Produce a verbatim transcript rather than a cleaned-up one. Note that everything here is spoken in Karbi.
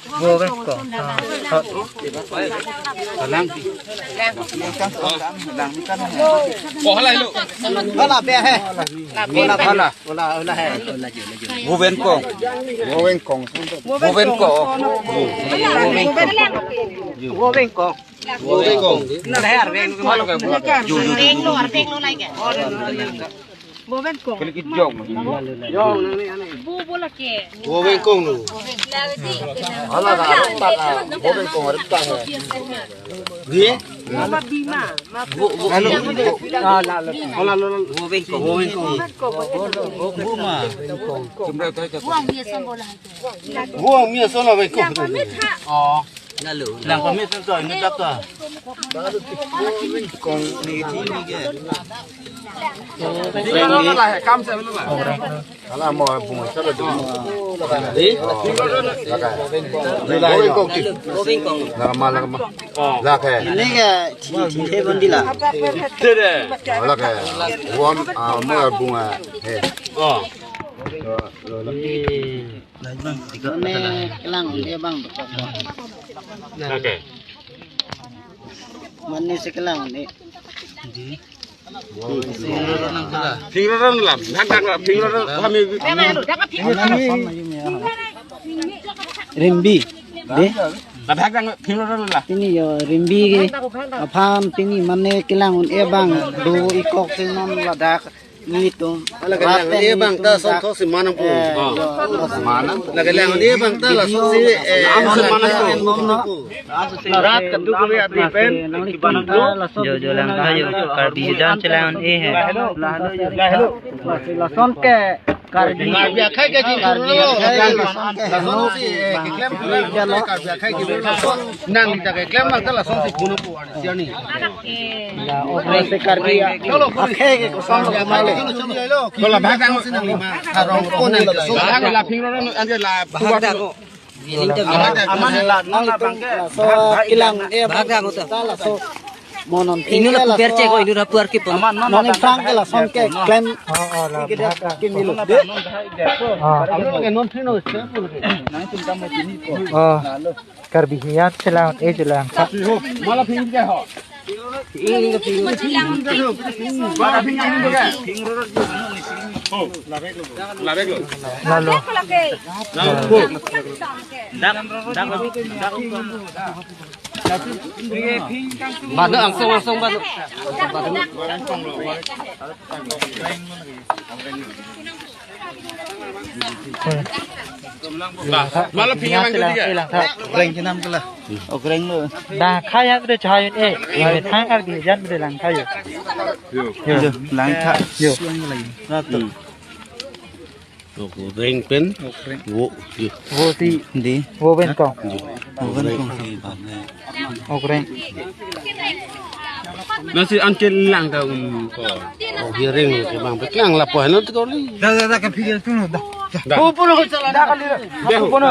Hola, hola. Wo Venkong. Wo Venkong. Wo Venkong. Wo Venkong. Wo Venkong. Wo Venkong. Wo Venkong lo. Ala ka, ala ka. Wo Venkong, ala ka. Di? Mama Bima. Wo, wo, halo. Ah, la, la. Hola, la, la. Wo Venkong. Wo Venkong. Wo Buma. Wo Venkong. Wo Venkong. Oh. Lang kami sensor ini tak ta. Wo Venkong ni di ni ke. Ala mo bung sa lo. Di? Laka. Wo Venkong ki. Laka ma, laka ma. Laka. Ini ke, ciri ciri bondi la. Laka. Wo, ah, mo bung, ah, he. Oh. Mane kelang un-e abang. Okay. Mane si kelang un-e. Phingrorong lam, dak dak phingrorong kami. Rimbi. De? Dak dak phingrorong la. Pini yo rimbi ke aphan pini mane kelang un-e abang do ikok si non ladak nelitum. Ala kelang un-e abang ta lason thok si manang pu. Eh, yo, manang. Ala kelang un-e abang ta lason si, eh, manang pu. Rat kedo kami ati pen. Jo jo lang kayo, Karbi dan chelang un-e he. Lason ke Karbi. Karbi akhai ke jing Karbi akhai ke lason ke. Lason si, eh, keklem Karbi akhai ke lason. Nang ta keklem abang ta lason si puno pu. Siani. La, operasi Karbi ya. Akhai ke kosong lo kemale. Kalau bahkan sini lima. Karong ko nang ke. Bahkan la phingrorong ante la. Bahkan ko. Aman la non abang ke. So kelang un-e abang. Bahkan ko to. Laso. Monon inu la laso. Perche ko inu rapuar ki pon. Aman non non abang. Sang ke lason ke klem. Oh, oh, la. Ke dia bahkan. Kimi lo. Ah. Anu ke non phino. Nang tum kamu sini ko. Oh. Lalu. Karbi hiat chelang un-e chelang tha. Mala phin ke ho. Mala phin ke ho. Ho. Labek lo. Lalo. Dak, dak, dak. Badu angsong angsong badu. Mala phin abang ke dia. Lang tha. Reng kinam kela. Okreng lo. Lang kha ya de chai un-e. Ye thang Karbi jan de lang kha yo. Yo. Yo, lang tha. Yo. Ratu. Okreng pen. Okreng. Wo. Yo. Wo si. Di. Wo Venkong. Yo. Wo Venkong. Okreng. Nasi anke lang ta un ko. Oh, hiring ke bang peklang lapu heno to kali. Da da da ka phige tu no da. Da. Oh, puno ko chala da kali. Da. Puno.